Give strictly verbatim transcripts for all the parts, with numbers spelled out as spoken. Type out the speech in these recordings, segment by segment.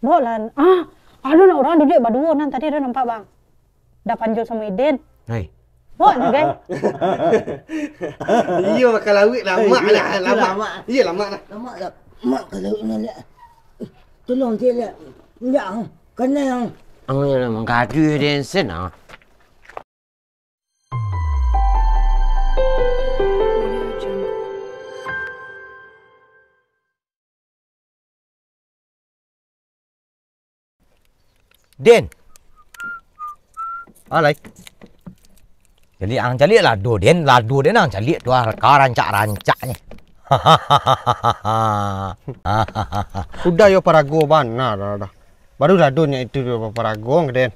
Baoklah. Ah, ado nak urang duduak baduo nan tadi ado nampak, Bang. Dah panjo samo Iden. Hai. Baok lah, gai. Iyo, makan lauik lamak lah, lamak. Iyo, lamak lah. Lamak lah. Mak ka lauik nan liak. Tolong cek liak. Liak, ah. Kanai, ah. Ang yo lah manggaduah den sen, ah. Den. Alai. Caliak ang, caliak lado den, lado den ang caliak tu ah, ka rancak-rancaknyo. Udah yo parago bana dah, dah. Baru lado nyo itu yo parago ang den.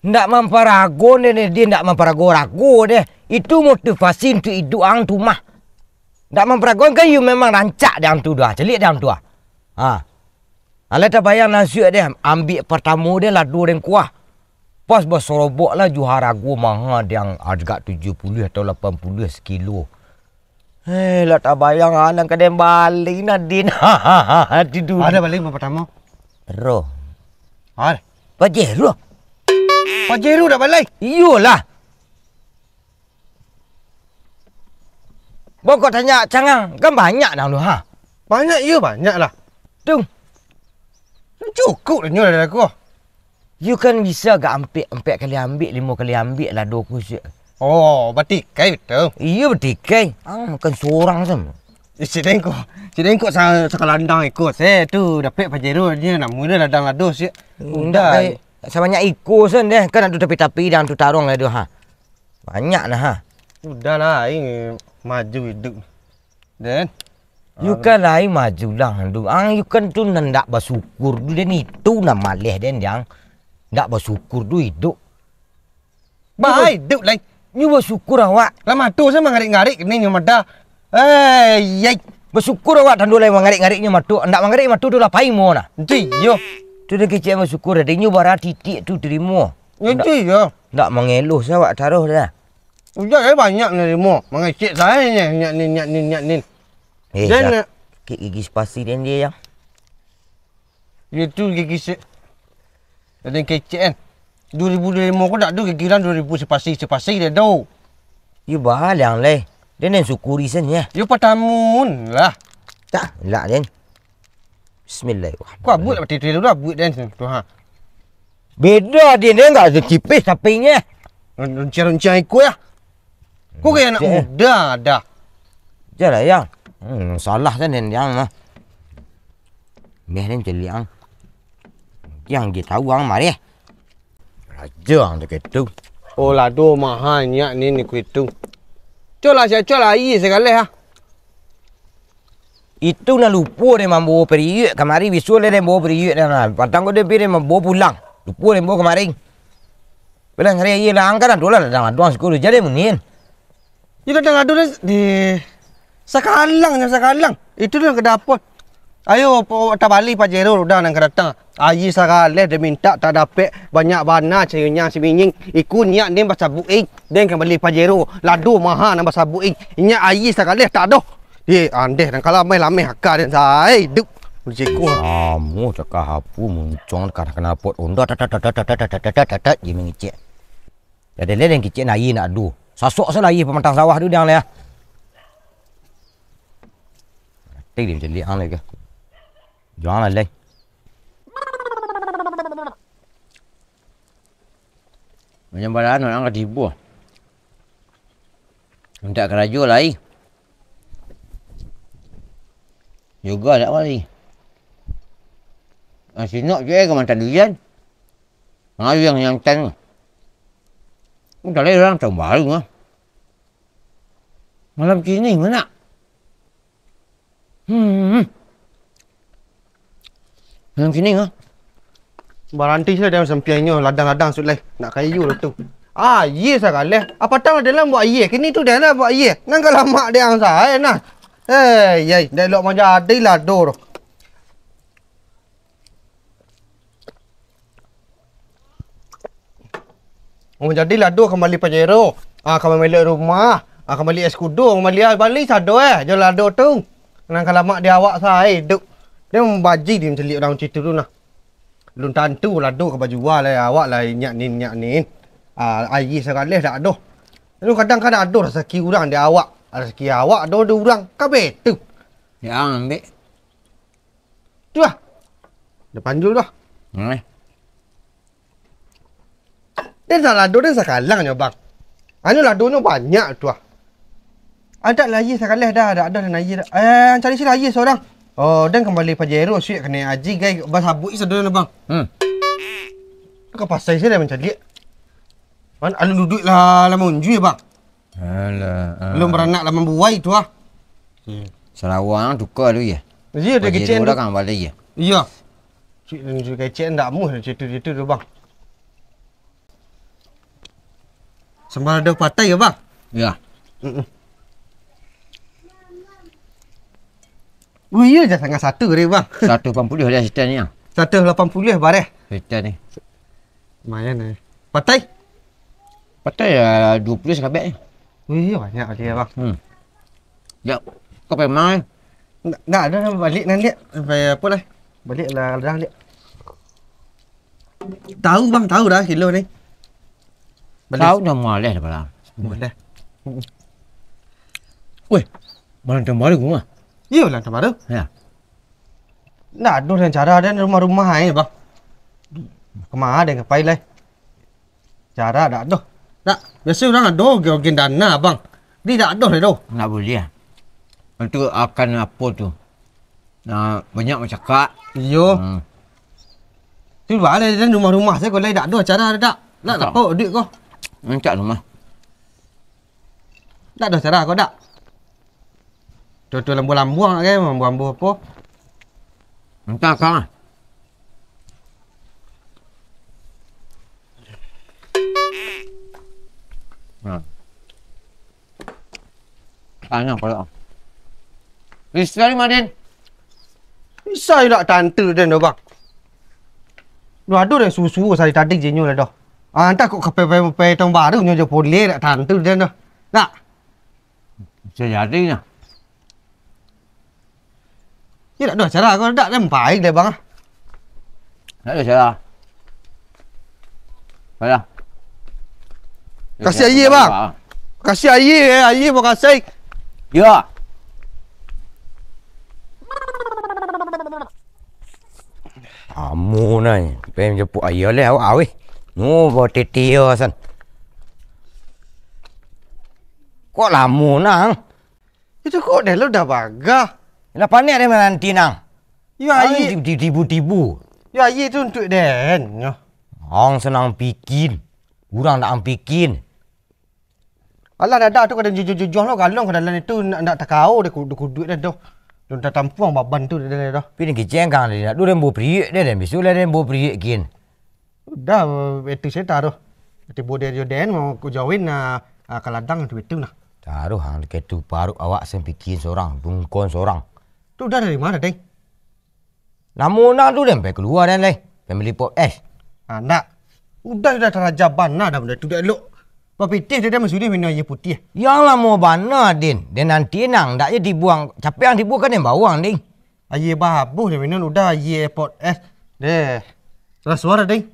Ndak mamparago deh, deh, deh, ndak mamparago-rago deh. Itu motivasi untuak iduik ang tu mah. Ndak mamparago kan, iyo memang rancak deh ang tu dah. Caliak deh ang tu ah. Ha. Alah tabayang nasiak deh, ambiak partamo deh lado den kuah. Pas basorobok lah jo harago maha deh ang, agak tujuah puluah atau lapan puluah sakilo. Eh, lah tabayang, ah, nan ka den bali nah, Din. Di dulu. Ado bali nan partamo? Roh. Ado. Pajero. Pajero dak bali? Iyolah. Bokok tanyo cangang, kan banyak nang tu, ha? Banyak, iyo, banyak lah. Tu. Cukup lah nyo dari aku. Yu kan bisa agak ampek, ampek kali ambiak, limo kali ambiak lah, duo kusik. Oh, batikai batua. Iyo, batikai. Ah, makan surang sam. Eh, si Dengko. Si Dengko sa-, sakalandang iko. Se tu dapek Pajero nyo, namuah ladang lado, sik. Indak, udah. Kai. Sabanyak iko sen deh. Kan ado tapi-tapi dan tu tarong lah tu, ha. Banyak nah, ha. Udahlah, ai maju iduik. Den. Yu kan lai maju lah, Dun. Ang, yu kan tu nan ndak basyukur tu, den itu nan maleh, den, yang ndak basyukur tu iduik. Bah, iduik lai. Yu basyukur awak. Lah mato sa mangarik-ngarik ni nyo madah. Eh, yai. Basyukur awak tando lai mangarik-ngarik nyo mato. Ndak mangarik mato tu lah pai mo nah. Itu iyo. Tu den kecek basyukur, tadi nyo bara titik tu tarimo. Itu iyo. Ndak mangeluh sa awak taruh dah. Udah, eh, banyak narimo. Mangecek sae nyo, nyak nin, nyak nin, nyak nin. Eh, den, sakik gigi spasi den dia, yang. Dia tu gigi se-, ada yang kecek, kan. Dua ribu dua limo ko dak ado gigi urang dua ribu spasi, spasi dia tu. Yu bah, liang leh. Den yang syukuri sen, ya. Yu patamun lah. Tak, elak, den. Bismillahirrahmanirrahim. Kau buat lah tiru-tiru lah, buat den tu, ha. Beda dia, dia enggak ada tipis sapinya. Runcang-runcang ikut ya. Kau kayak anak muda dah. Janganlah, yang. Hmm, salah kan den, yang mah. Meh den celiang. Yang dia tahu ang mareh. Raja ang tu ketu. Oh, lado maha nyak ni, ni kuitu. Cok lah, siap cok lah, aia sagaleh ah. Itu nan lupo den mambawa periuk kamari, bisuak lah den bawa periuk den lah. Patang ko den pi den mambawa pulang. Lupo den bawa kamari. Bilang hari aia lah, angkan ado lah ladang-ladang siko, jadi munin. Iyo, ladang ado di sakalang, nyo sakalang. Itu tu nan ka dapek. Ayo, po-, tabali Pajero udah nan ka datang. Aia sagaleh den mintak tak dapek, banyak bana carinyang siminying. Iku niat den basabuik, den ka bali Pajero. Lado maha nan basabuik. Inyak aia sagaleh tak ado. Ye, andeh nan ka lameh-lameh aka den sae iduik. Risiko. Samo cakah apu muncuang ka knalpot Honda, tat, tat, tat, tat, je mangecek. Jadi leh den kicik na aia nak adu. Sasok salah aia pamantang sawah tu diang leh. Mati dia celiak ang leh ke. Juang lah leh. Manyambaran urang ka tibo. Mintak karajo lai. Juga dak wali. Ah, sinok je ka mantan duian. Ngayuang yang tan. Udah lai urang tahun baru ah. Malam kini ngana. Hmm. Malam kini ngah. Baranti sudah dalam sampiangnyo, ladang-ladang sudah lai. Nak kayu lah tu. Ah, aia sagaleh. Apa tang dalam buat aia? Kini tu dalam buat aia. Nan ka lamak dia ang sae nah. Eh, yai, dak elok manjadi lah doh. Oh, jadi lado ka bali Pajero. Ah, ka mamilih rumah. Ah, ka bali es kudo, ka bali, ah, bali sado eh, jo lado tu. Nan ka lamak di awak sae, duk. Dia mambaji di celiak urang citu tu nah. Belum tantu lado ka bajua lai, awak lai nyak nin, nyak nin. Ah, aia sagaleh dak ado. Lalu kadang kan ado rasaki urang di awak, rasaki awak ado di urang, ka betu. Ya, ambek. Tu lah. Dah panjul dah. Hmm. Den salah ado den sakalang nyo, Bang. Anu ladonyo banyak tu ah. Adak lah aia sakaleh dah, adak ado lah aia dah. Eh, cari sini aia sorang. Oh, den kambali Pajero suik kanai aji gai basabuik sado lah, Bang. Hmm. Ka pasai sini mancaliak. Man, alun duduak lah, lah maunjui, Bang. Alah, ah. Alun baranak lah mambuai tu ah. Hmm. Sarawang tuka tu ya. Iya, dia Pajero kecek tu. Dah kan balik ya. Iya. Cik, cik kecek ndak muh cerita-cerita tu, Bang. Sambal ado patai ya, Bang? Ya. Mm-mm. Oh iya, dah sangat satu tadi, Bang. Satu lapan puluh dah setan ni, ya. Satu lapan puluh bareh. Setan ni. Lumayan eh. Patai? Patai ya dua puluh sakabek ni. Oh iya, banyak tadi ya, Bang. Hmm. Ya, kau pemang eh. Ndak, ndak ada balik nanti. Sampai apa lah? Balik lah dah, Lik. Tahu, Bang, tahu dah kilo ni. Balik. Tahu dah maleh dah pala. Maleh. Weh, malam tahun baru rumah. Iya, malam tahun baru. Ya. Ndak ada rencana dan rumah-rumah aja, Bang. Kemana ada yang kepai lah? Cara dak doh. Dak, biasa urang ado ogen-ogen dana, Bang. Di dak doh doh. Ndak buliah. Untuk akan apo tu? Nah, banyak bacakak. Iyo. Hmm. Tu baa lai dan rumah-rumah sajo ko lai dak ado acara dak. Nak dapek duit ko. Rancak rumah. Dak ado acara ko dak. Tu, tu lambuang-lambuang kan, lambuang-lambuang apo? Entah kah. Nah. Tanya kalau. Isteri Madin. Bisa yo nak tante den doh, Bang. Duh, aduh, den susu sari tadi jenyo lah doh. Ah, entah kok kapai-pai tahun baru nyo jo pole nak tante den doh. Nak. Bisa jadi nah. Iyo, dak ado acara ko, dak, den pai dek Bang ah. Dak ado acara. Payah. Kasih aia, Bang. Kasih aia, eh, aia, Bang, kasih. Yo. Amu nai, pai manjapuik aia leh awak, aweh. Nyo, bawa tete yo, san. Kok lamo, nang? Itu kok dah lo dah bagah. Lah panek deh mananti nang. Yo, aia. Tibu-tibu. Yo, aia tu untuak den nyo. Ang sanang pikin. Urang ndak ang pikin. Alah, dadah tu kadang jujur-jujur lo, galong ka dalam itu ndak, ndak takao deh ku-, deh kuduik deh doh. Dong tatampuang baban tu deh doh. Pini kicengkang deh, ndak tu den bo priuk deh, den bisu lah den bo priuk kin. Udah, itu cerita tu. Tibo dari Jordan, mau ku join, ah, ah, ka ladang tu, itu nah. Taruh, ah, dekat tu paruh awak sen pikin sorang, dungkon sorang. Tu udah dari mana, Deng? Namo nang tu, Deng, pai kalua, Deng, lai. Pai bali pop es. Ah, ndak. Udah, udah taraja bana dah benda tu, dak elok. Bapitih tu, Deng, masudi minum aia putih. Yang lamo bana, Din. Den nanti nang, ndak je dibuang. Capek yang dibuang kan yang bawang, Ding. Aia babuh deh minum, udah aia pot es. Deh. Salah suara, deh.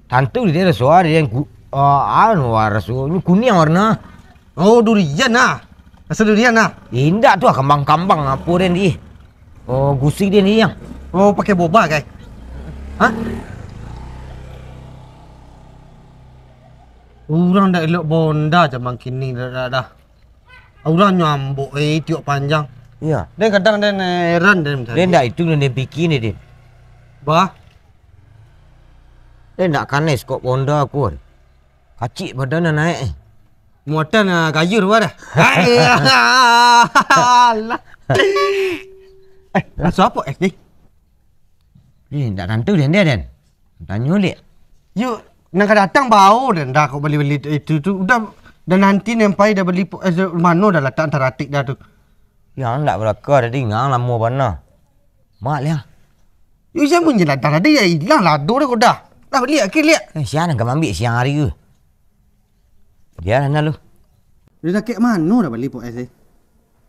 Tantu deh, salah suara yang ku-, ah, anu, warna su-, ini kuning warna. Oh, durian ah. Rasa durian ah. Indak tu ah, kambang-kambang apo den di. Oh, gusi den di yang. Oh, pakai boba, guys. Hah? Urang dak elok bonda zaman kini dah, dah, dah. Urang nyambok, eh, tiok panjang. Iya. Den kadang den heran den mencari. Den ndak itu nan den pikir ni, Din. Bah. Den ndak kanai skop Honda ku. Kacik badan nan naik, eh. Muatan, ah, gayur bah dah. Alah. Eh, rasa apa es ni? Ni ndak tantu den, den, den. Tanyo liak. Yo, nan ka datang bao den dah kok bali-bali itu tu. Udah, dah nanti nempai dah bali po-, eh, mano dah latak antaratik dah tu. Yang ndak baraka tadi ngang lamo bana. Mak liang. Yo, jangan bunyi ladang tadi, ya ilang lado dah kok dah. Dah baliak ke liak. Eh, sia nan ka mambik siang hari tu? Dia lah lu. Dia sakik mano dah bali po-, es ni?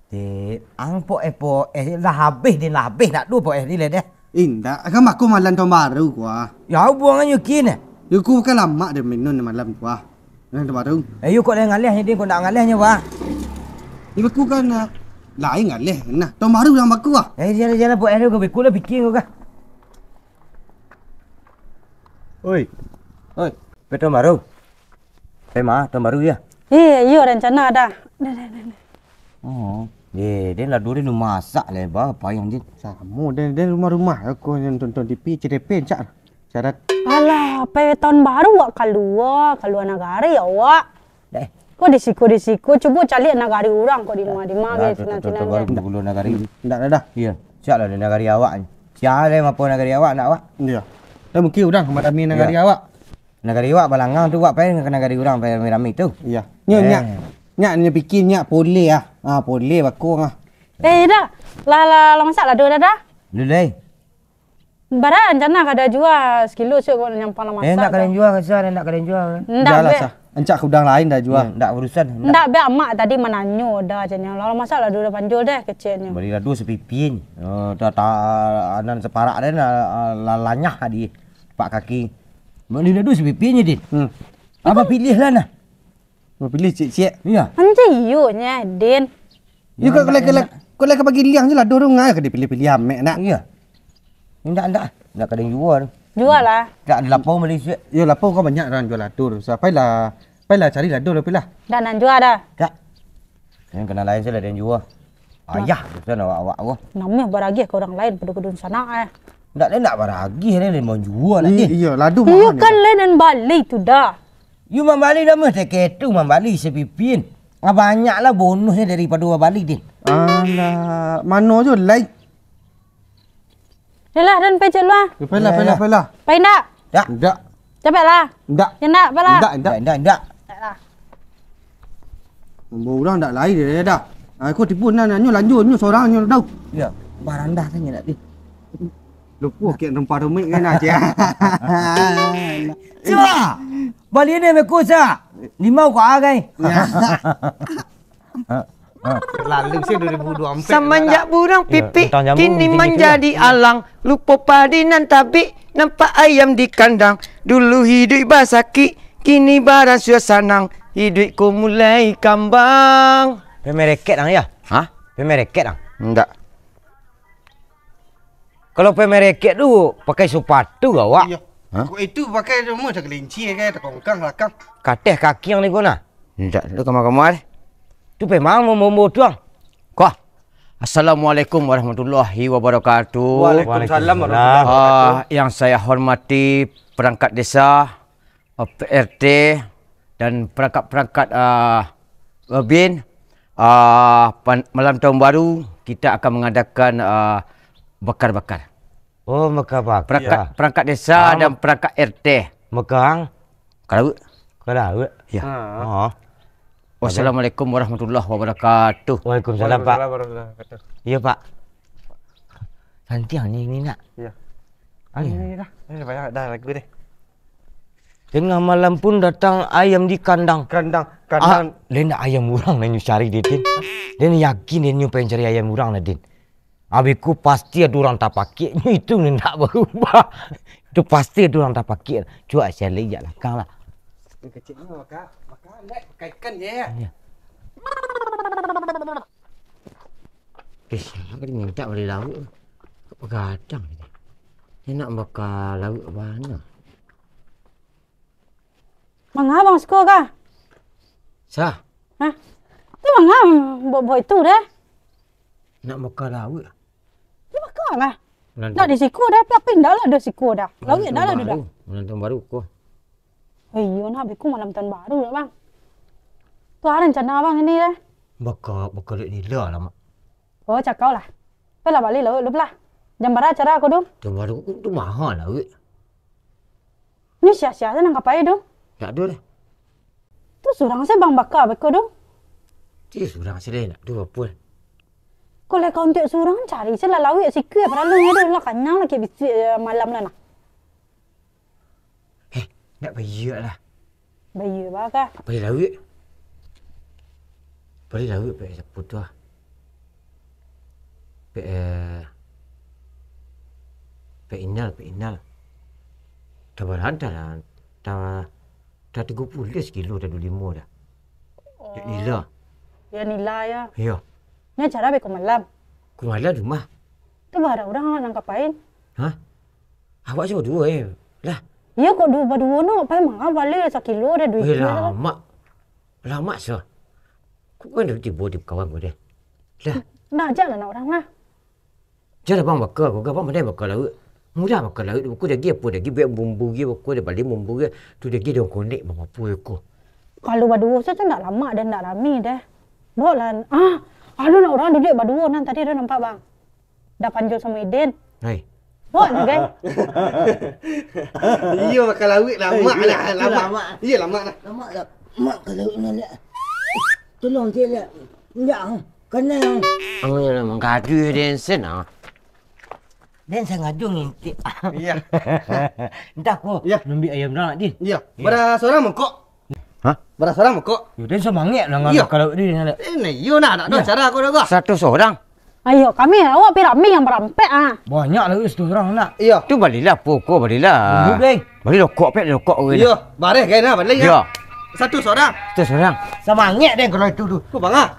Di, ang po-, eh, po-, eh, lah habih, Din, lah habih, nak duo po-, eh, ni leh deh. Indak, kan bako malam tahun baru ko ah. Yo, buang ajo kin eh. Yo, ko bukan lamak den minum malam ko ah. Malam tahun baru. Eh, yo kok lai ngaleh nyo, Din, kok ndak ngaleh nyo, Bah. Yo, bako kan, ah, lain ngaleh. Nah, tahun baru nan bako ah. Eh, jalan-jalan buat ado ko beko lah pikia ko kah. Oi. Oi. Pe tahun baru. Pe ma, tahun baru yo? Eh, iyo, rancana ado. Dah, dah, dah, dah. Oh. Eh, den lah duo den masak lah, Bah, payah, Din. Samo, den, den rumah-rumah, aku nan tonton T V, C T P, cak. Syarat. Alah, pe tahun baru awak kalua, kalua nagari awak. Deh. Kok di siko, di siko, cubo caliak nagari urang kok di ma, di ma, Lah, ge, tu, tu, tu, sinan-sinan, baru ge. Dulu nagari. Hmm, ndak ado dah. Iyo, siap lah di nagari awak ni. Siap lah mapo nagari awak, ndak awak? Iyo. Dah mungkin urang madami nagari Iyo. awak. Nagari awak balangang tu, awak pai ka nagari urang, pai rami-rami tu. Iyo. Nyo, Eh. nyak, nyak, nyo pikia nyak poleh ah. Ah, poleh bako ah. Eh, dah. Lah, lah, lah masak lah, dah, dah. Lu, Lei. Bara rancana ka den jua sakilo, suok kok nyampang lah Eh, masak ndak ka den dah. jua, ka sa, ndak ka den jua. Ndak Jualah be. sah. Ancak ka urang lain dah jua. Yo, ndak urusan. Ndak. Ndak be, amak tadi mananyo dah, caknyo. Lah masak lah duo panjul deh, keceknyo. Bali lah duo sapipin. Oh, ta, ta, anan saparak den, ah, ah, la-, lanyah di pak kaki. Bali lah duo sapipin je, Din. Hmm. Apa pilih lah nah? Mau pilih ciek-ciek. Iyo. Anjay, iyo nya, Din. Yo, kok Ndak, lai, lai, ndak. kok lai ka bagi liang je lah, duo rungai ka dipilih-pilih amek nak. Iyo. Indak, indak. Indak ka den jua tu. Jua lah. Indak, di lapau bali ciek. Yo, lapau kan banyak urang jua latur. So, pailah, pailah cari latur, pailah. Ndak nan jua dah. Dak. Yang kena lain se lah den jua. Ayah, urusan awak-awak ko. Namuah baragiah ka urang lain, pado ka dunsanak eh. Ndak, den ndak baragiah, den mau jua nak, I-, Din. Iyo, latur Iyo mahal ni, kan dah. Lain nan bali tu dah. Yo mambali namuah, teke tu mambali sapipin. Ah, banyaklah bonusnyo daripado babali, Din. Alah, mano jo lai? Yolah, den pai cek lu ah. Yo, pailah, Yo, pailah, yo. pailah. Pai ndak? Dak. Ndak. Capeklah. Ndak. Yo ndak, pailah. Ndak, ndak. Ndak, ndak, ndak. Capeklah. Mambawa urang ndak lai dia dah. Ah, ko tipu nan, nyo lanjut, nyo sorang, nyo dau. Yo, barandah sajo ndak, Din. Lupo kek rempah rumik kan, ah, cik. Cuba. Bali ni beko sa. Limau ko agai. Ya. Lalu sih dua ribu dua puluh empat Samanjak dah. Burang Yo, pipik, tentang jambu kini penting manjadi lah. alang. Lupo padi nan tabik, nampak ayam di kandang. Dulu hiduik basakik, kini barasuah sanang. Hiduik ko mulai kambang. Pemereket ang ya? Hah? Pemereket ang? Ndak. Kalau pemereket tu pakai sepatu awak? Iyo. Hah? Kok itu pakai tu mah takelinci ke, takongkang lakang. Kateh kaki ang ni ko nah. Indak, tu kamar-kamar. Tu pe mah mambo-mambo tu ang. Ko. Assalamualaikum warahmatullahi wabarakatuh. Waalaikumsalam warahmatullahi wabarakatuh. Ah, yang saya hormati perangkat desa, ah, P R T, dan perangkat-perangkat, ah, Bin, ah, pan-, malam tahun baru kita akan mengadakan, ah, bakar-bakar. Oh, bakar-bakar. Perangkat, Iya. perangkat desa Ah, dan mak-, perangkat R T. Megang. Ka lauik. Ka lauik? Ya. Ha. Oh. Wassalamualaikum warahmatullahi wabarakatuh. Waalaikumsalam, Pak. Waalaikumsalam warahmatullahi wabarakatuh. Iya, Pak. Santiang ni, ni nak. Iya. Ah, iya. Ini dah. Ini banyak dah lagu deh. Tengah malam pun datang ayam di kandang. Kandang, Ah, kandang. Lain nak ayam urang nan nyo cari, Din. Hah? Lain yakin Din nyo pengen cari ayam urang lah, Din. Abih ko pasti ado urang tapakik nyo itu nan ndak barubah. Itu pasti ado urang tapakik. Cubo sia lai jak lakang lah. Keceknyo maka, maka ndak pakaikan je. Iya. Eh, siapa dia minta bali lauik? Bagadang je. Dia nak bakar lauik bana. Manga abang siko ka? Sa? Hah? Tu manga buek-buek itu deh? Nak bakar lauik. Dia bakar lah. Nanti Dak di siko dah, tapi indak lah ado siko dah. Lauik dah lah ado dah. Malam tahun baru ko. Oh iyo, nak beko malam tahun baru lah, Bang. Tu a rencana Abang ini deh? Bakar, bakar duit nila lah, Mak. Oh, cakau lah. Apolah bali lauik dulu lah. Jam bara acara ko tu? Jam bara ko tu maha lauik. Nyo sia-sia se nan ka pai tu. Ndak ado deh. Tu surang se Bang baka beko tu. Ti surang se deh, ndak ado apo. Ko lai ka untuak surang, cari se lah lauik sikua paralu nyo tu lah, kanyang lah kek bisuak, eh, malam lah nah. Eh, ndak baiak lah. Baiak baa kah? Bali lauik. Bali lauik pek sapo tu ah. Pek, eh, Pek Inal, Pek Inal. Tabaranta lah. Ta, ta tigo puluah sakilo, ta duo limo dah. Dek Nila. Ya, Nila, ya. Iyo. Nyo acara beko malam. Ko malam di rumah. Tu bara urang awak nan ka pai? Hah? Awak cuma duo, eh. Lah. Iyo, kok duo baduo no, pai manga bali sakilo dah duit. Weh, lamak. Lamak sa. Kok kan dah tibo di kawan ko deh. Lah. Nah, ajak lah nak urang lah. Jan abang baka ko, abang pandai baka lauik. Mudah baka lauik, buku dagi apo dagi, buek bumbu gi, buku dah bali bumbu gi, tu dagi daun konek, bang, apo ko. Kalau baduo se tu ndak lamak dan ndak rami deh. Bawa lah, ah, ado nak urang duduak baduo nan tadi ado nampak, bang. Dah Panjo samo Eden. Hai. Bawa lah, guys. Iyo, baka lauik lamak lah, lamak. Iyo, lamak lah. Lamak lah. Mak ka lauik ni, liak. Tolong cek, liak. Indak, ah. Kanai, ah. Ang yo lah manggaduah den sen, ah. Den sangajo ngintip. Iya. Entah ko, iya, nambiak ayam dah, Din. Iya. Iya. Bara sorang mangkok. Hah? Bara sorang mangkok. Yo, den samangek lah. Iya. Kalau di sana. Eh, nah, iyo nah, nak ado acara ko dah, Kak. Satu sorang. Ayo, kami awak pi rami yang barampek, ah. Banyak lah, satu sorang nak. Iya. Tu balilah pokok, balilah. Duduk, deh. Bali rokok, pek rokok. Iyo, bareh, gai nah, bali, ya. Iyo. Satu sorang. Satu sorang. Samangek den kalau itu tu. Ko bang, ah.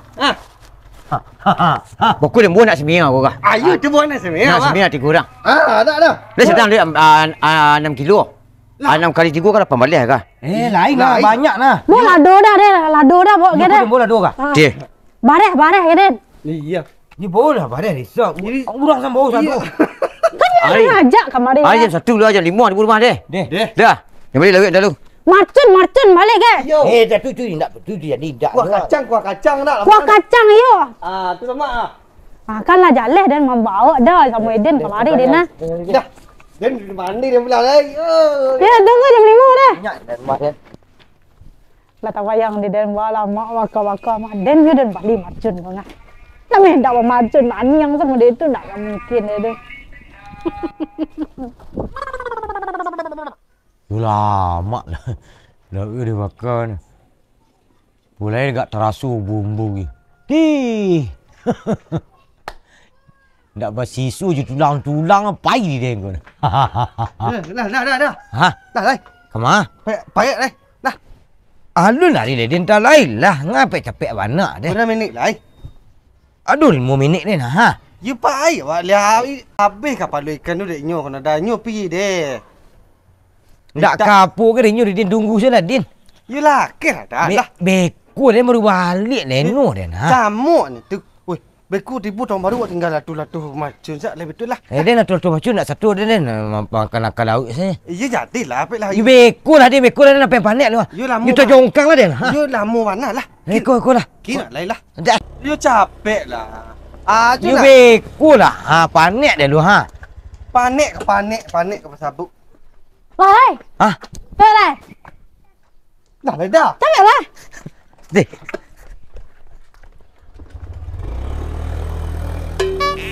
Ah. Pokok den buah nak semia ko kah? Ayo, tu buah nak semia, nak semia tigo urang. Ah, ada, ada. Lah, sadang duit, ah, ah, anam kilo. Lah. Anam kali tigo kan lapan baleh kah? Eh, lain lah, banyak lah. Buah lado dah, deh. Lado dah, bawa ke deh. Buah lado kah? Ah. Deh. Bareh, bareh ke, Den? Iya. Ni bawa lah bareh, Risa. Urang samo bawa satu. Kan dia ngajak kamari. Ayo, satu dulu aja, limo di rumah deh. Deh. Deh. Dah. Yang bali lauik dah lu. Marcun, marcun, balik ke? Yo. Eh, dah tu, tu, indak, tu, tu, jadi indak. Kuah kacang, kuah kacang nak. Kuah kacang, iyo. Ah, tu lemak ah. Ah, kan lah jaleh den mambawa dah samo Eden kamari, Den, nah. Dah. Den mandi dia pulang, eh. Oh. Ya, tunggu jam lima dah. Banyak dan rumah dia. Lah tabayang di den balamak baka-baka mah. Den yo den bali marcun ko ngah. Nameh ndak bamarcun, naniang samo dia tu ndak mungkin dia tu. Yo lamak lah. Dah udah baka ni. Mulai agak taraso bumbu ni. Dih. Ndak basiso jo tulang-tulang, pai di den ko. Eh, lah, lah, lah, lah. Hah? Lah, lai. Kama? Payak, payak, lai. Lah. Alun lah, di den talai lah. Ngapek capek bana deh. Bara minik, lai? Aduh, limo minik deh nah, ha. Yo pai, awak liak abih kapalo ikan tu dek nyo, kono dah nyo pi deh. Ndak ka apo ke dek nyo, di den tunggu sajo lah, Din. Yo lah, keh lah, dah, lah. Beko den baru baliak, leno den, ha. Camok ni tu. Weh, beko tibo taun baru awak tingga latuah-latuah macun sak, lai betul lah. Eh, den latuah-latuah macun ndak sato den, den, ma-, makan akal lauik sajo. Iyo, jadilah, apek lah. Yo beko lah, den, beko lah, den, apo nan panek lu, ha. Yo lamo. Yo tajongkang lah, den, ha. Yo lamo bana lah. Beko, beko lah. Kira lai lah. Dah. Yo capek lah. Ah, yo beko lah. Ha, panek den lu, ha. Panek ka panek, panek ka pasabuk. Lai. Hah? Lai. Dah, lai dah. Cakap lah. Deh.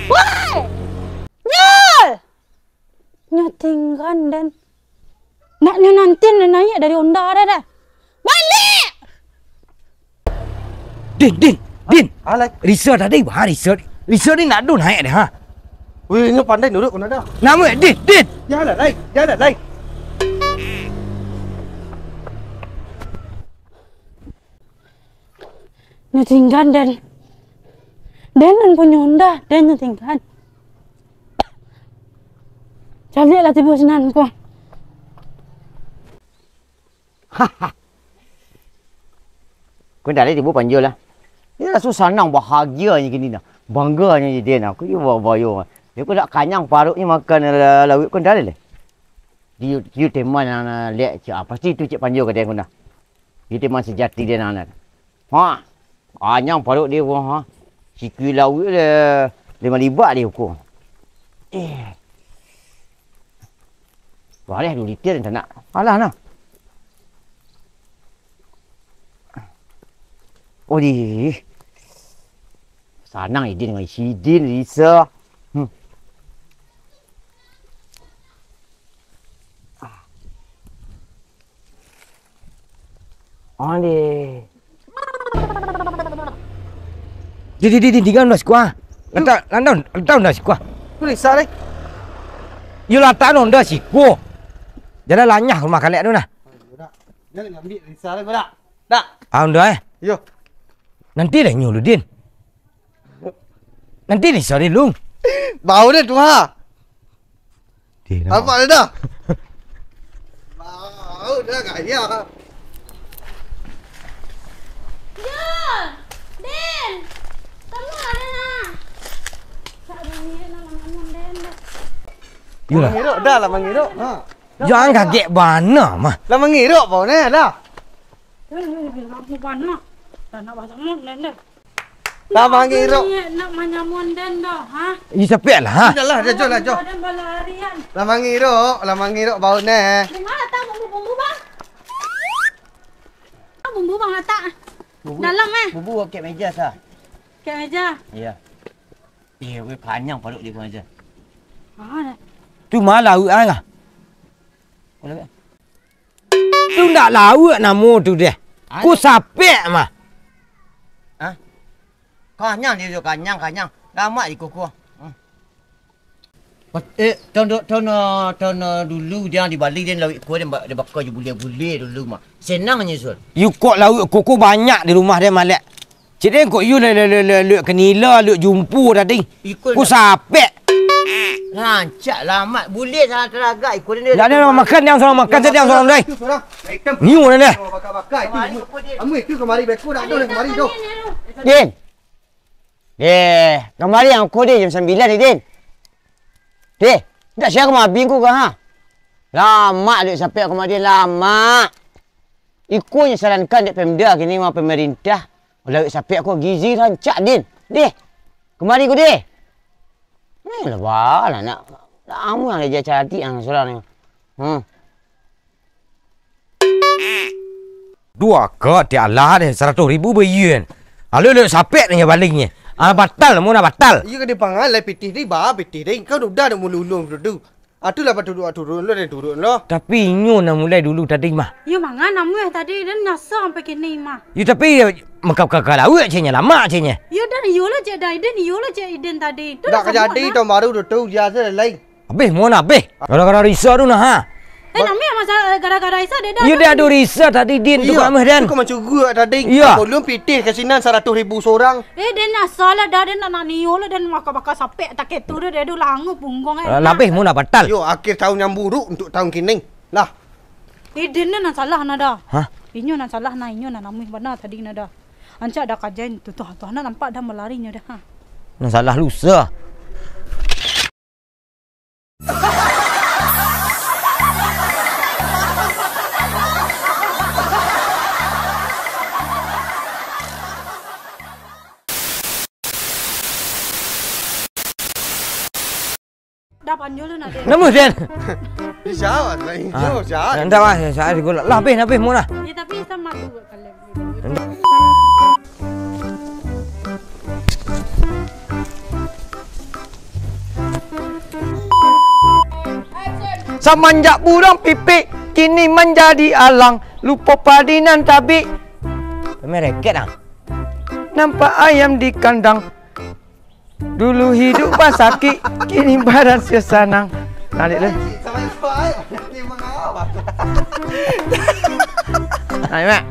Woi! Jul! Nyo tinggan den. Nak nyo nanti naiak dari onda dah dah. Balik! Din, Din, Din. Alai. Risa tadi, ha, Risa. Risa ni nak dun naik dah, ha. Weh, inyo pandai nurut kau dah. Nama, Din, Din. Janganlah, lai. Janganlah, lai. Nyo tinggan, Den. Den nan punyo onda, Den nyo tinggan. Caliak lah tibo sinan ko. Ko ndak lai tibo panjo lah. Iyo raso sanang, bahagianyo kini nah. Bangganyo jadi nah. Ko iyo babayo. Iyo ko ndak kanyang parutnyo makan la-, lauik ko ndak lai. Iyo, iyo teman nan, nan lek cik, ah, pasti tu cik panjo ka den ko nah. Iyo teman sajati den nah. Ha. Anyang paruik dia ko, ha. Sikui lauik le, lima libak dia ko. Eh. Bareh duo liter tak nak. Alah nah. Oh, di. Sanang Idin dengan isi Idin, Risa. Hmm. Onde. Di, di, di, di, di, kan dah sikuah. Lantak, lantak, lantak dah sikuah. Tu Risa, lai. Yo latak no, ndak siko. Jalan lanyah rumah kalek tu nah. Dak. Jan ambiak risau lah, dak. Dak. Ah, ndak, eh? Yo. Nanti dah nyo lu, Din. Nanti dah sore lu. Bau dah tu, ha. Di, nampak. Nampak dah. Bau dah gaya. Yo, Den. Kamu ada nak? Tak ada ni nak ngomong Den dah. Iyolah. Mangirok dah lah, mangirok. Ha. Jangan kagek bana mah. Lah mangirok bau ni dah. Lamo bana. Dah nak basamo, Den, dah. Lah mangirok. Nak manyamuan Den dah, ha? Ih, sapek lah, ha? Sudahlah, dah, jo lah, jo. Den balarian. Lah mangirok, lah mangirok bau ni. Di mana tak bumbu-bumbu, Bang? Ah, bumbu Bang latak. Bumbu, dalam, eh? Bumbu kek meja, sah. Kek meja? Iya. Iya, weh, panjang paruik di meja. Ah, dah. Tu mah lauak ah lah. Boleh, Bang? Tu ndak lauak namo tu deh. Ah. Ku sapek mah. Hah? Kanyang dia tu, kanyang, kanyang. Lamak di kukuh. Hmm. Eh, tahun, tahun, tahun dulu dia di Bali, dia lawik kuah, dia ba-, dia bakar je bulia-bulia dulu mah. Senang je, Sul. Yu kok lauak kukuh banyak di rumah dia, Malek. Cik den kok yu le, le, le, le, lek kenila, lek jumpo tadi. Ikut. Ku sapek. Rancak lah, Mat. Buliah salah teragak. Ikut dia. Ndak ado urang makan, dia surang makan, dia surang dai. Itu surang. Nyu dah. Bakar-bakar itu. Amu itu kamari beko dak ado kamari tu. Din. Deh, kamari ang ko deh jam sambilan ni, Din. Deh, ndak sia ka mabing ko ka, ha? Lamak dek sapek kamari, lamak. Iko nyo sarankan dek Pemda kini mah, pemerintah. Lawik sapek ko gizi rancak, Din. Deh, kamari ko, deh. Eh, lah, bah, lah, nak, nak amu yang dia cari yang surang ni. Hmm. Dua ka tiak alah deh, saratuih ribu bayia. Lalu lek sapek nyo balingnyo. Ah, batal, mun dah batal. Iyo ka dipangan, lai pitih deh, bah, pitih deh. Kau udah dah mulu-ulu tu. Ah, tu lah patuduak turun lo, dan turun lo. Tapi inyo nan mulai dulu tadi mah. Iyo mangan namuah tadi, dan nyasa sampai kini mah. Iyo, tapi maka-maka lauak ceknyo, lamak ceknyo. Iyo, dan iyo lah cek Daiden, iyo lah cek Iden tadi. Tu dah jadi, tahun baru tu, tu, biasa lain. Abih, mun abih. Gara-gara Risa tu nah, ha. Eh, namiah masalah gara-gara Risa, dia dah. Iyo, dia ado Risa tadi, Din, tu. Iyo, kok ameh, Dan. Tu kau mancuguak tadi. Iyo. Kau belum pitih ka sinan saratuih ribu surang. Eh, Den, asal lah dah, Den nak, nak nio lah, Den maka-maka sapek tak ketu dah, dia dah langu punggung, eh. Ah, nabih mun dah batal. Yo, akhir tahun yang buruk untuk tahun kini. Lah. Eh, Den, nan salah nah dah. Hah? Inyo nan salah nah, inyo nan namuih bana tadi nah dah. Ancak dah kajain tu, tuh, tuh, nah nampak dah malari nyo dah, ha. Nan salah lusa. Dah panjul tu nak dia. Nama, Den? Insya Allah, insya Allah. Ah, insya Allah. Ndak, wah, insya Allah, lah, habis, habis, mun lah. Ya, tapi sama tu kalau. Samanjak burang pipik, kini manjadi alang. Lupo padi nan tabik. Mereket ah. Nampak ayam di kandang. Dulu hidup basakik, kini badan sanang. Narik lu. Narik, Mak.